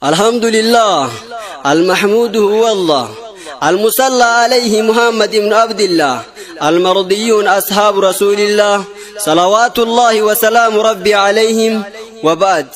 الحمد لله المحمود هو الله المصلى عليه محمد بن عبد الله المرضيون أصحاب رسول الله صلوات الله وسلام ربي عليهم وبعد.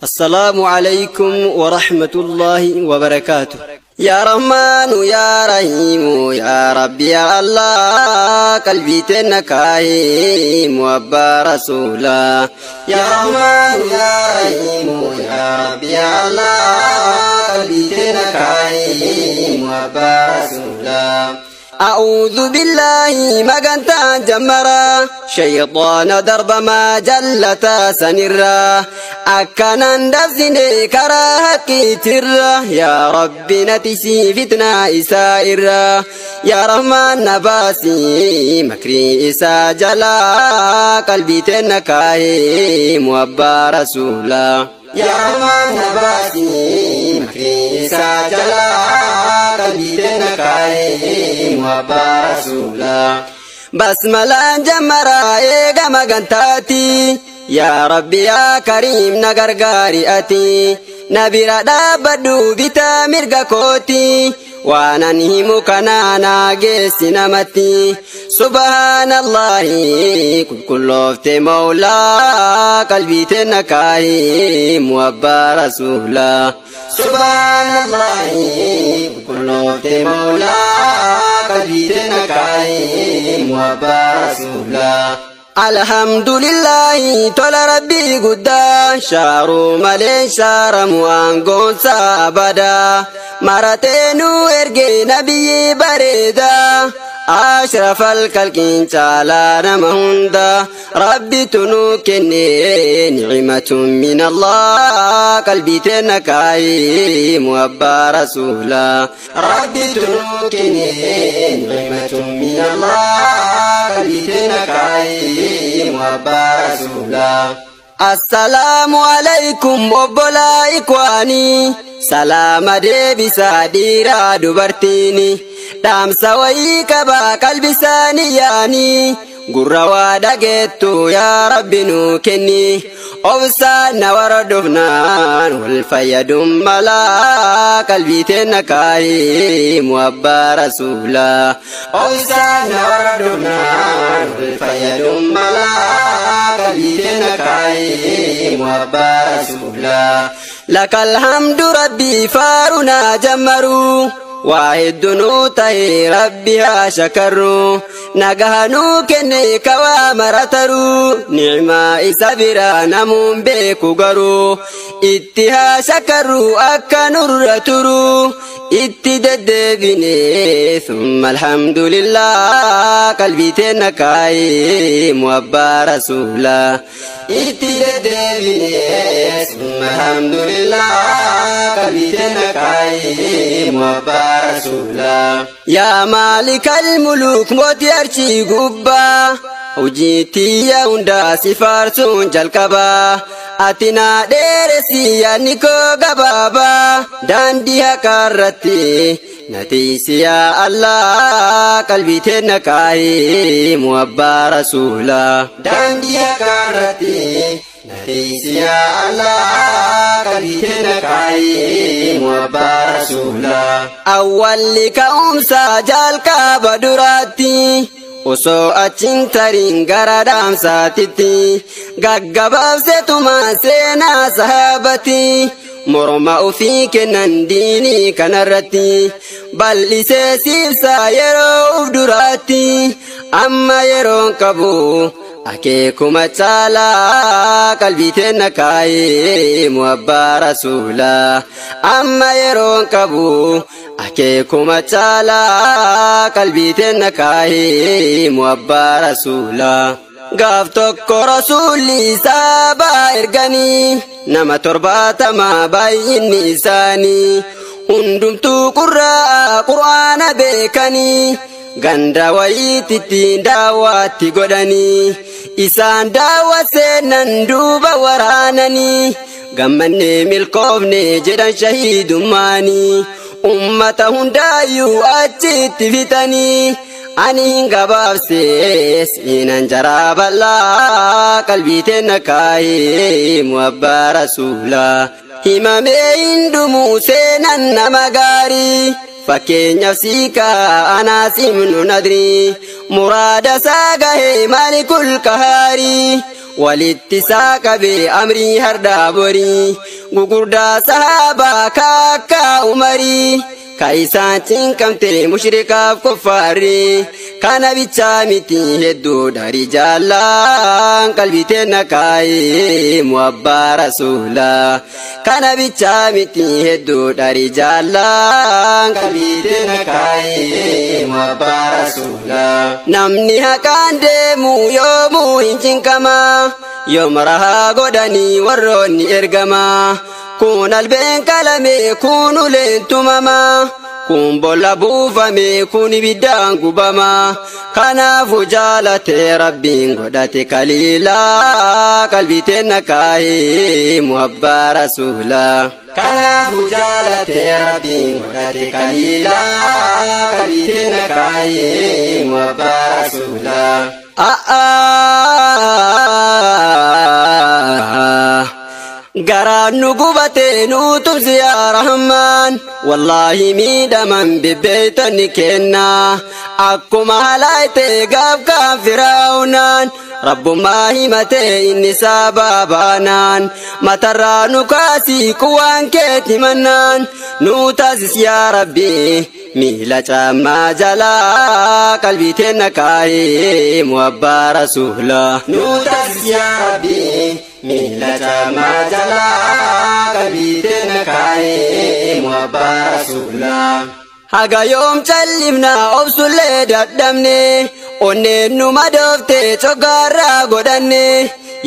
السلام عليكم ورحمة الله وبركاته. يا رحمن يا رحيم يا ربي يا الله قلبي تنكاي وابا رسولا. يا رحمن يا رحيم يا ربي يا الله قلبي تنكاي وابا رسولا. أعوذ بالله ما كنت جمرا شيطان درب ما جلتا سنرا أكنا دفزني كراهك ترى يا ربي نتسي فتنة إسائرا يا رحمن نباسي مكري إسا جلا قلبي تنكاي موبا رسولا. يا رحمن نباسي مكري إسا جلا قلبي تنكاي موبا رسولا. بسملان جمرا إيغا مغنتاتي يا ربي يا كريم نغرغاري أتي نبيرا دابدو بتا مرغا كوتي وانا نهمو كنانا جيسي نمتي. سبحان الله كل كلوفت مولا قلبي تنكاي موبا رسولا. سبحان الله كلوفت مولا قلبي تنكاي موبا رسولا. الحمد لله طول ربي قدا شارو مالين شارم وانقون سابدا مرتينو ارقي نبي بريدا أشرف الكالكين تعالى مهندا ربي تنوكني نعمة من الله قلبي تنكاي موبا رسولا. ربي تنوكني نعمة من الله قلبي تنكاي موبا رسولا. السلام عليكم وبلا إخواني سلام ديبي ساديرا دبرتيني دام سوي كبا قلبي سانياني قروا دقيتو يا ربي نوكني أوسان وردفنان والفيد ملا قلبي تنكاي موبا رسولا. أوسان وردفنان والفيد ملا قلبي تنكاي موبا رسولا. لك الحمد ربي فارنا جمرو واحد نوتي ربي شكرو نغهنو كني كوامرترو نعما إسابرا نمون بيكو غرو اتها شكرو أكنر ترو اتددبني ثم الحمد لله قلبي تنكاي موبا رسولا. اتددبني ثم الحمد لله قلبي تنكاي موبا رسولا. يا مالك الملوك موت يرشي قبا وجيتي يا وندا سفارسون جلقبا أتنا ديرسي يا نيكو غبابا دانديها كارتي نتيسي يا الله قلبي تنكاي موبا رسولا. دانديها كارتي نتيسي يا الله قلبي تنكاي موبا رسولا. أول لك أمسا جالك بدراتي osoo achiin tariin gara dhaamsaatitti gaggabaabseetuma seenaa sahaabati morma ofii kennan diinii kanarratti bal'isee siibsaa yeroo uf duraatti amma yeroon qabu akeekuma caalaa qalbii teenna kaayee muabbaa rasuulaa amma yeroon qabu akeekuma caalaa qalbii teenna kaayee muabbaa rasuulaa. Gaaf tokko rasuulli saabaa erganii nama 70 baay'inni isaanii hundumtuu qurraa qur'aana beekanii ganda wayiititti daawwaatti godhanii isaan daawwa seenan duuba waraananii gammannee milkoofne jedhan shahiidummaanii ummata hundaayyuu achitti fixanii ani hin gabaabsee seenan jaraa bal'aa qalbii teenna kaayee muabbaa rasuulaa. Himamee hin dhumu seenan nama gaarii. Fakkeenyaaf siikaa anaas ibnu nadrii. Muraada isaa gahee maalikul kahaarii. Walitti isaa qabee amrii hardhaa borii. Gugurdaa sahaabaa kaakkaa umarii. Ka isaan cinqamte mushrikaaf kuffaarri. Kana bichaa miti hedduudha rijaalaan qalbii teenna kaayee muhabbaa rasuulaa. Kana bichaa miti hedduudha rijaalaan qalbii teenna kaayee muhabbaa rasuulaa. Namni haqaan deemu yoomuu hin cinqamaa. Yoom rahaa godhanii warroonni ergamaa. Kun albeen qalame kun uleen tumamaa. Kun bolla buufame kun ibiddaan gubamaa. Kanaafu jaalate rabbiin godhate kaliilaa. Qalbii teenna kaayee muhabbaa rasuulaa. Kanaafu jaalate rabbiin godhate kaliilaa. Qalbii teenna kaayee muhabbaa rasuulaa. Garaan nu gubate nu tumsi yaa Rahmaan. Wallaahi miidhaman bibbeeytonni kennaa. Akkuma halaayte gaaf kaan firaa'unaan. Rabbummaa himate inni sabaa baanaan. Matarraa nu kaasii kuwaan keetti mannaan. Nu taasis yaa Rabbi miila caammaa jalaa. Qalbii teenna kaayee muhabbaa rasuulaa. Nu taasis yaa Rabbi miila caammaa jalaa. Qalbii teenna kaayee muhabbaa rasuulaa. Haga yoom callifnaa obsullee dadhabne. Onneen nu madoofte coggaarraa godhanne.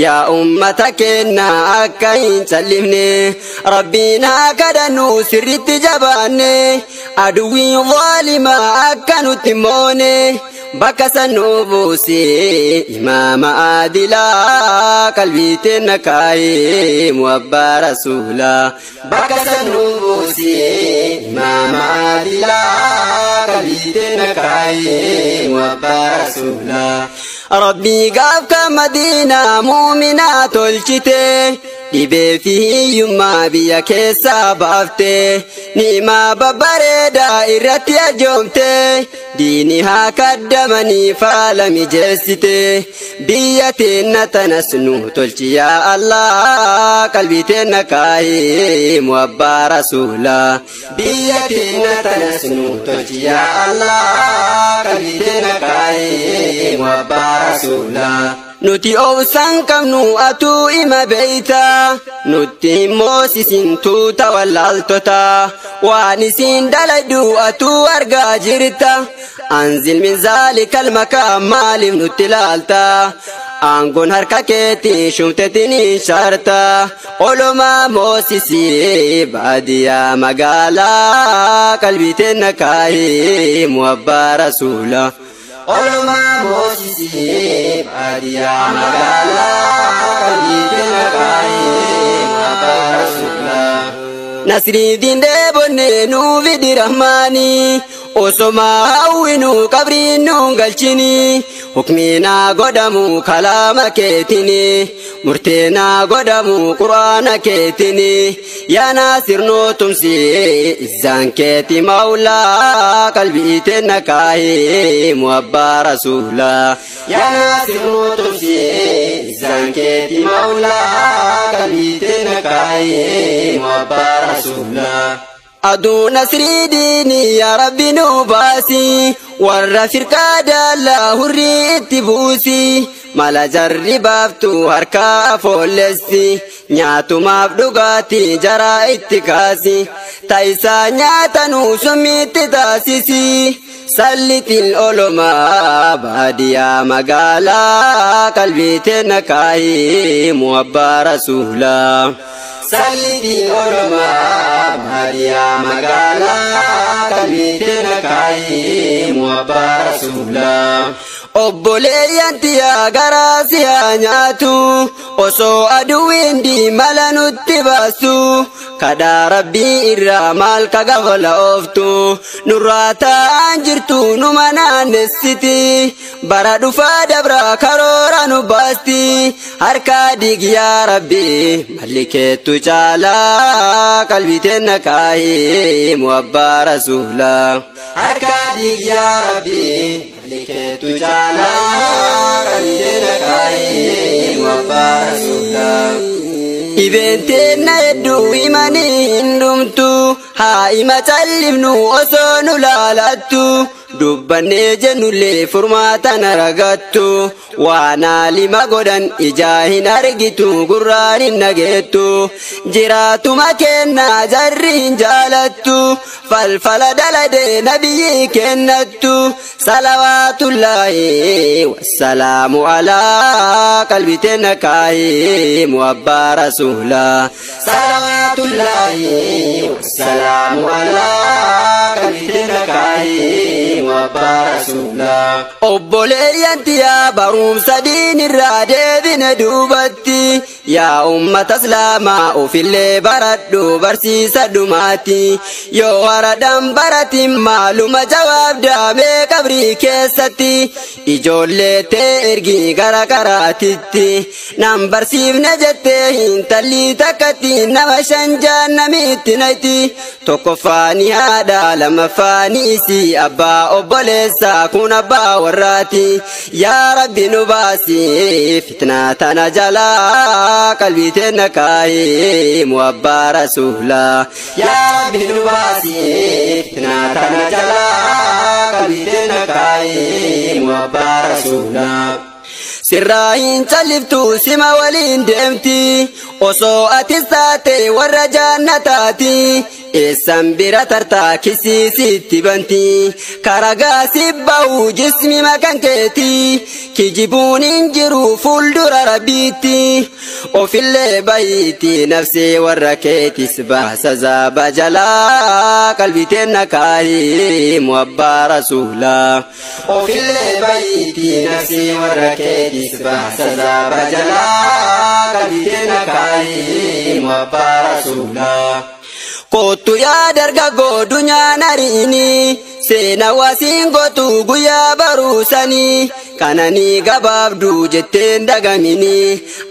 Yaa ummata keenna akka hin callifne. Rabbiin haa kadhannu sirritti jabaanne. Aduwwiin zaalimaa akka nutti moone. Bakka san nu buuse imaama adilaa. Qalbii teenna kaayee muhabbaa rasuulaa. Bakka san nu buuse imaama adilaa. Qalbii teenna kaayee muhabbaa rasuulaa. Rabbii gaaf ka Madiinaa muuminaa tolchite. Dhibee fi hiyyummaa biyya keessaa baafte. Ni'imaa babbareedaa irratti ajoomte. Diini haa kaddamanii faala mijeessite. Biyya teenna tanas nu tolchi yaa Allah. Qalbii teenna kaayee muhabbaa rasuulaa. Biyya teenna tanas nu tolchi yaa Allah. Qalbii teenna kaayee muhabbaa rasuulaa. Nuti obsan qabnu atuu ima beeyta. Nutti hin moosisin tuuta wallaaltota. Waan isin daladhu atuu argaa jirta. Anzil min zaalikal makaan maaliif nutti laalta. Aangoon harka keetiin shumteetiin hin shaarta. Olumaa moosisii baadiyyaa magaalaa. Qalbii teenna kaayee muhabbaa rasuulaa. Olumaa moosisii baadiyyaa magaalaa. Qalbii teenna kaayee muhabbaa rasuulaa. Nasriif diindee bonnee nuu fidi rahmaanii. Osomaa hawwinu qabriin nuun galchini. Hukmiinaa godhamu kalaama keetini. Murteenaa godhamu quraana keetini. Yaa Naasir nuu tumsi izzaan keeti mawlaa. Qalbii teenna kaayee muhabbaa rasuulaa. Yaa Naasir nuu tumsi izzaan keeti mawlaa. Qalbii teenna kaayee muhabbaa rasuulaa. Aduu nasrii diinii yaa Rabbi nu baasi. Warra firqaa daallaa hurrii itti buusi. Mala jarri baaftu harkaa foolessi. Nyaatumaaf dhugaatii jaraa itti kaasi. Taayisaa nyaatanuu summiitti taasisi. Sallitiin olomaa baadiyyaa magaalaa. Qalbii teenna kaayee muhabbaa rasuulaa. Sallitiin olomaa baadiyyaa magaalaa. Qalbii teenna kaayee muhabbaa rasuulaa. Obboleeyyan tiyaa garaa si haa nyaatu. Osoo aduwwiin diimala nutti baastu. Kadhaa rabbii irraa maal ka gafala ooftu. Nurraa taa'aan jirtu numa naannessiti. Bara dhufaa dabra karoora nu baasti. Harkaa diigi yaa Rabbi malli keettu caalaa qalbii teenna kaahee mu'abbaa rasuulaa. Harkaa diigi yaa Rabbi malli keettu caalaa qalbii teenna kaahee mu'abbaa rasuulaa. Dhibeen teenna hedduu himanii hin dhumtu haa hima callifnu osoo nu laalattu. Dubbannee jennullee furmaata na ragattu waan aalima godhan ijaa hin argitu gurraan hin dhageettu jiraatuma kennaa jarri hin jaalattu falfala daladee nabiyyi kennattu salawaatullaahi wassalaamu alaa qalbii teenna kaahee mu'abbaa rasuulaa. Salawaatullaahi wassalaamu alaa qalbii teenna kaahee Obboleeyyan tiyaa barumsa diinirraa deebine duubatti yaa ummata islaamaa ofillee baradhu barsiisa dhumaati yoo haradhan baratin maaluma jawaabdaa mee qabrii keessatti ijoollee tee ergii gara karaatitti nan barsiifne jettee hintalli takkatti nama shan jaannamitti nayti tokkoffaani haadha lammaffaani isii abbaa obboleessa kun abbaa warraati yaa Rabbi nu baasi fitnaa tana jalaa qalbii teenna kaahee mu'abbaa rasuulaa. Yaa Rabbi nu baasi fitnaa tana jalaa qalbii teenna kaahee mu'abbaa rasuulaa. Sirraa hin calliftu sima waliin deemti osoo atis taate warra jaannataati. Eessan bira tartaa kisiisitti banti karagaa si bahu jismi makan keeti kijibuun hin jiru fuuldura rabbiitti ofillee bayiiti nafsee warra keetis baasa zaaba jalaa qalbii teenna kaahee mu'abbaa rasuulaa. Ofillee bayiiti nafsee warra keetis baasa zaaba jalaa qalbii teenna kaahee mu'abbaa rasuulaa. Kottu yaa dargaggoo dunyaan ariini seena wasiin gootu guyyaa baruusanii kananii gabaabduu jetteen dagamini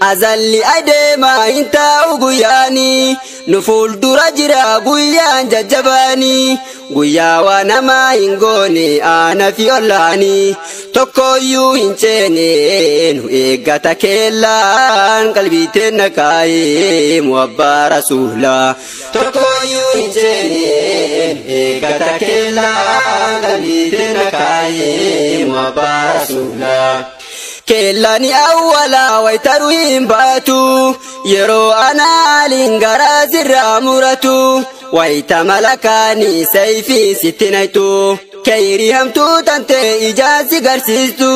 azalli adeemaa hin taa'u guyyaanii nu fuuldura jira guyyaan jajjabaanii guyyaa waa namaa hin goone aana fi ollaanii tokkoyyuu hin ceene nu eeggata keellaan qalbii teenna kaahee mu'abbaa rasuulaa. Tokkoyyuu hin ceene nu eeggata keellaan qalbii teenna kaahee mu'abbaa rasuulaa. Keellani awwalaa waytaruu hin baatu yeroo anaaliin garaa sirraa muratu wayita malakaanii sayfii sitti naytu kayrii hamtuu tantee ijaan si garsiistu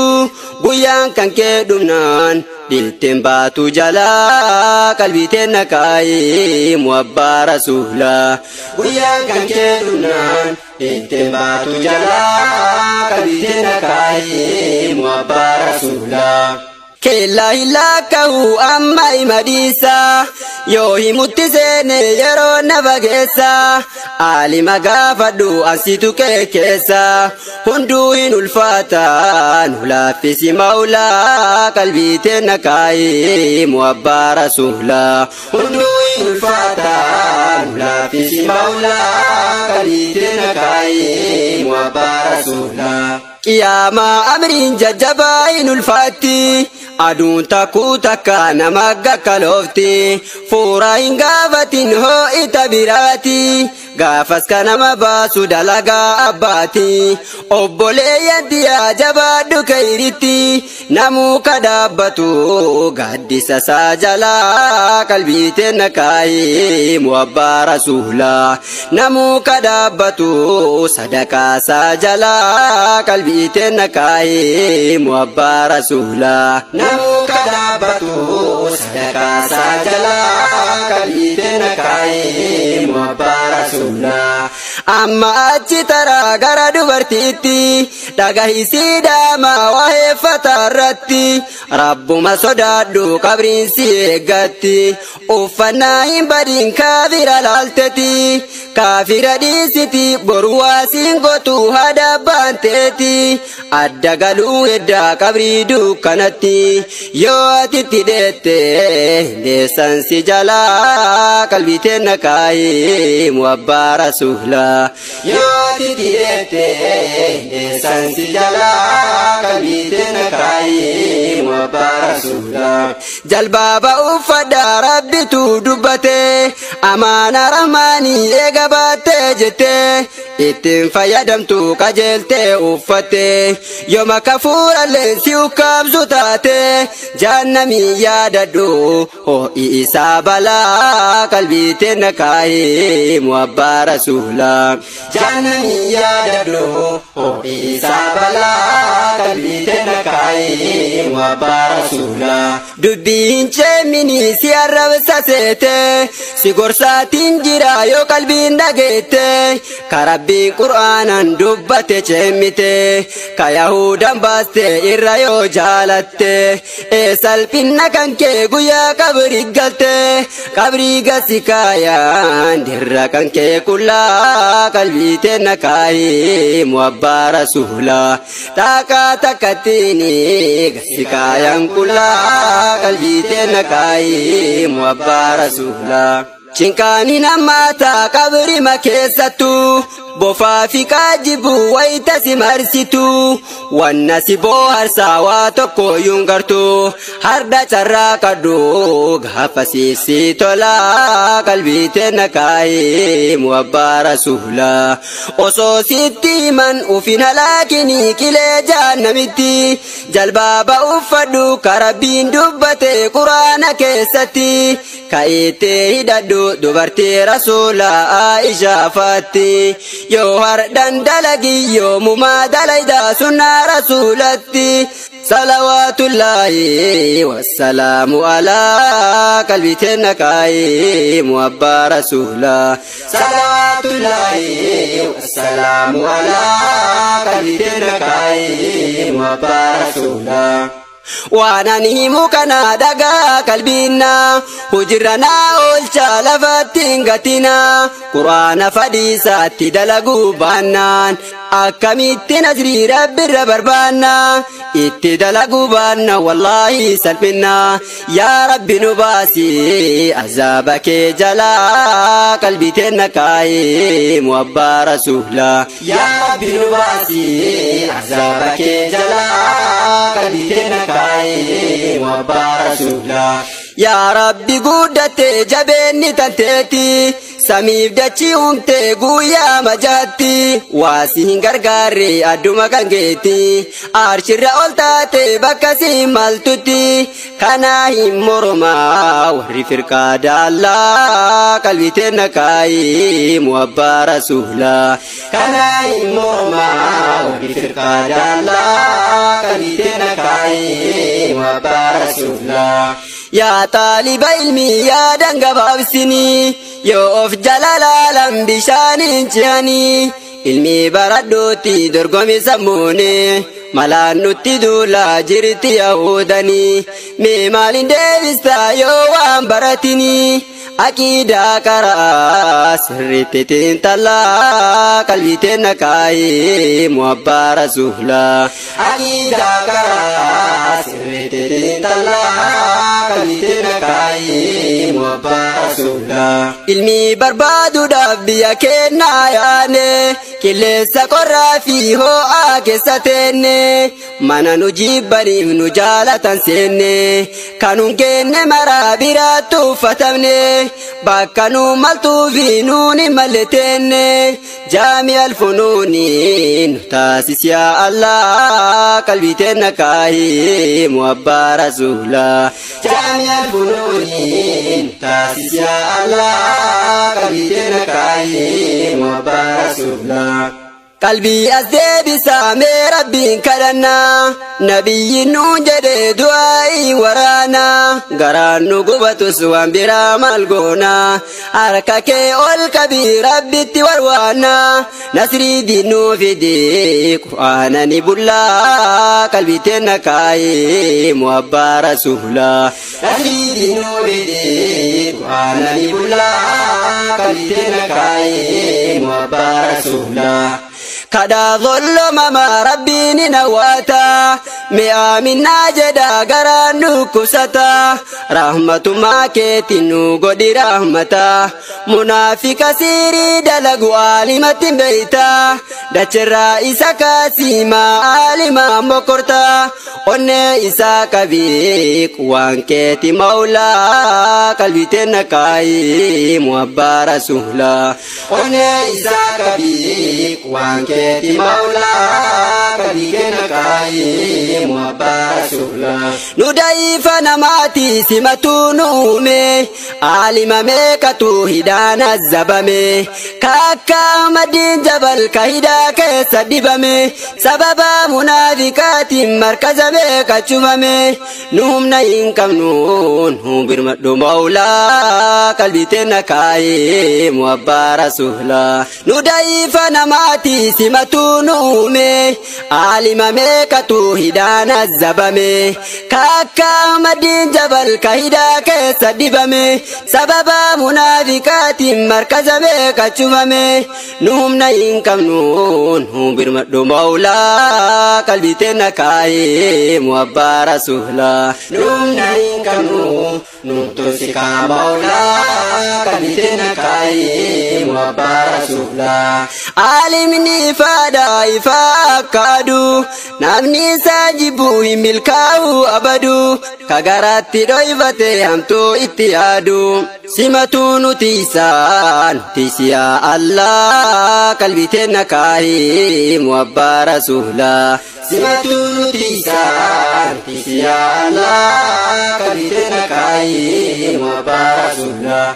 guyyaan kan kee dhumnaan dhilteen baatu jalaa qalbii teenna kaahee mu'abbaa rasuulaa. Guyyaan kan kee dhumnaan dhilteen baatu jalaa qalbii teenna kaahee mu'abbaa rasuulaa. Keellaa hin laakkahu amma hima dhiisa yoo himutti seene yeroo na fageessa aalima gaafadhu ansitu kee keessa hunduu hin ulfaata nu laaffisi maulaa qalbii teenna kaahee mu'abbaa rasuulaa. Hunduu hin ulfaata nu laaffisi maulaa qalbii teenna kaahee mu'abbaa rasuulaa. Qiyaamaa amriin jajjabaa hin ulfaatti aduun takkuu takka nama gakkaloofti fuura hin gaafatin hoo'ita biraati gaafas ka nama baasu dalagaa abbaati obboleeyyan tiyaa jabaadhu kayritti namuu ka dhaabbatu gaaddisa isaa jalaa qalbii teenna kaahee mu'abbaa rasuulaa namuu ka dhaabbatu sadaqaa isaa jalaa qalbii teenna kaahee mu'abbaa rasuulaa. Namuu ka dhaabbatu sadaqaa isaa jalaa qalbii teenna kaahee mu'abbaa rasuulaa. Amma achi taraa gara dubartiitti dhagahisii dhaamaa waa'eeffata irratti rabbuma sodaadhu qabriin si eeggatti uffannaa hin badin kaafira laaltetti Kaafira dhiisiti boru waasiin gootu haadha baanteeti adda galuu eddaa qabrii dukkanatti yoo atitti dheette deessan si jalaa qalbii teenna kaayee muabbaa rasuulaa yoo atitti dheette deessan si jalaa qalbii teenna kaayee muabbaa rasuulaa jalbaaba uffadhaa rabbitu dubbate amaana rahmaanii eega baattee jettee ittiin fayyadamtu qajeeltee uffatte yooma kafuurallee si ukkaamsu taate jahannamii yaadadhu ho'i isaa balaa qalbii teenna kaayee muabbaa rasuulaa jahannamii yaadadhu ho'i isaa balaa qalbii teenna kaayee muabbaa rasuulaa dubbiin ceeminii si arrabsa seete si gorsaatiin jira yoo qalbiin dhageette ka rabbiin qur'aanaan dubbate ceemite ka yahudan baaste irra yoo jaalatte ee salphinna kan kee guyyaa qabrii galte qabrii gasi kaayaan dirra kan kee qullaa qalbii teenna kaayee muabbaa rasuulaa taaqaa takkattiin gasi kaayaan qullaa qalbii teenna kaayee muabbaa rasuulaa. Cinqaani nammaata qabrima keessattu bofaa fi qaajibu wayita si marsitu wanna si booharsaa waa tokko iyyuu gartu harda carraa qaddu gaafa siisi tolaa qalbii teenna kaayee muabbaa rasuulaa osoo sitti himan ufin halaakinii qilee jahannamitti jalbaaba uffadhu ka rabbiin dubbate quraana keessatti ka'iittee hidhadhu dubartii rasuulaa Aishaa faatti yoo hardhan dalagi yoomumaa dalaydaa sunnaa rasuulatti salawaatullaahi wassalaamu alaa qalbii teenna kaayee muabbaa rasuulaa salawaatullaahi wassalaamu alaa qalbii teenna kaayee muabbaa rasuulaa. Waan ani himu kana dhagaa qalbiinna hujirra naa oolcha lafatti hin gatina quraana fadhiisaatti dalaguu baannaan akkamitti nasrii rabbirra barbaanna itti dalaguu baanna wallaahi salphinna yaa rabbi nu baasi azaaba kee jalaa qalbii teenna kaayee muabbaa rasuulaa yaa rabbi nu baasi azaaba kee jalaa qalbii teenna kaayee muabbaa rasuulaa yaa rabbi guddatte jabeenni tanteeti samiif dachii uumte guyyaa majaatti waasi hin gargaarre adduma kan geetti arshirra ol taate bakka si maltutti kanaa hin mormaa warri firqaa daallaa qalbii teenna kaayee muabbaa rasuulaa kanaa hin mormaa warri firqaa daallaa qalbii teenna kaayee muabbaa rasuulaa. Yaa taaliba ilmii yaadan gabaabsinii yoo of jala laalan bishaaniin ce'anii ilmii baradhuutti dorgomi sammuuni malaan nutti duulaa jirti yaahudanii mee maaliin deebistaa yoo waan baratinii aqiidaa karaa sirriitti xiinxalaa qalbii teenna kaayee muabbaa rasuulaa aqiidaa karaa sirriitti xiinxalaa qalbii teenna kaayee muabbaa rasuulaa ilmii barbaaduudhaaf biyya keenyaa yaane qilleensa qorraa fi ho'aa keessa teenne mana nu jibbaniif nu jaalatan seenne kan nun kenne maraa biraatti uffatamne bakka nu maltuu fi nuun hin malle teenne jaami alfunuuni nu taasis yaa Allah qalbii teenna kaayee muabbaa rasuulaa jaami alfunuuni nu taasis yaa Allah qalbii teenna kaayee muabbaa rasuulaa. Qalbii as deebisaa mee rabbiin kadhannaa nabiyyiin nuun jedhee du'aa'ii waraanaa garaan nu gubatus waan biraa maal goonaa harka kee ol qabii rabbitti warwaanaa nasrii diinuu fidee qur'aana ni bullaa qalbii teenna kaayee muabbaa rasuulaa nasrii diinuu fidee Qur'aanani bullaa qalbii teenna kaayee muhabbaa rasuulaa. Kadhaa zollomama rabbiin hin hawwata mi'aaminaa jedha garaan dhukkubsata rahmatumaa keetiin nu godhi rahmata munaafika siirii dalagu aalimatti hin beeyta dachirraa isa kaasimaa aalimaa mokorta onnee isaa qabii waan keeti mawlaa qalbii teenna kaayii muhabbaa rasuulaa onnee isaa qabii waan keeti mawlaa qalbii teenna kaayii muhabbaa rasuulaa. Nu da'iifa namaati simatuu nu uume aalima meeqatu hidhaan azzabame ka akka Ahmadiin Jabal ka hidhaa keessa dibame sababa munaafiqaatiin markaza meeqa cufame nu humna hin qabnu nu birmadhu mawlaa qalbii teenna kaayee muhabbaa rasuulaa. Nu da'iifa namaati simatuu nu uume aalima meeqatu hidhaan azzabame ka akka Ahmadiin Jabal ka hidhaa keessa dibame sababa munaafiqaatiin markaza meeqa cufame nu humna hin qabnu nu birmadhu mawlaa qalbii teenna kaayee muhabbaa rasuulaa. Nu humna hin qabnu nu tursikaa mawlaa qalbii teenna kaayee muhabbaa rasuulaa. Aalimni ifaadha ifaa akka aduu namni isaa jibbuu hin milkaa'u abadu ka garaatti dhoyfate hamtuu itti yaadu simatuu nuti isaan tiisiyaa Allah qalbii teenna kaayee muhabbaa rasuulaa. Simatuu nuti isaan tiisiyaa Allah qalbii teenna kaayee muhabbaa rasuulaa.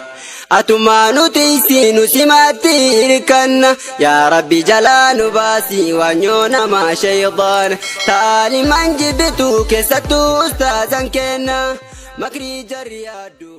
Atumaa nuti isiinu simaatti hirkanna yaa Rabbi jalaa nu baasii waanyoo namaa shayxaan taaliman jibbitu keessattuu ustaazan kenna makrii jarri yaaddu.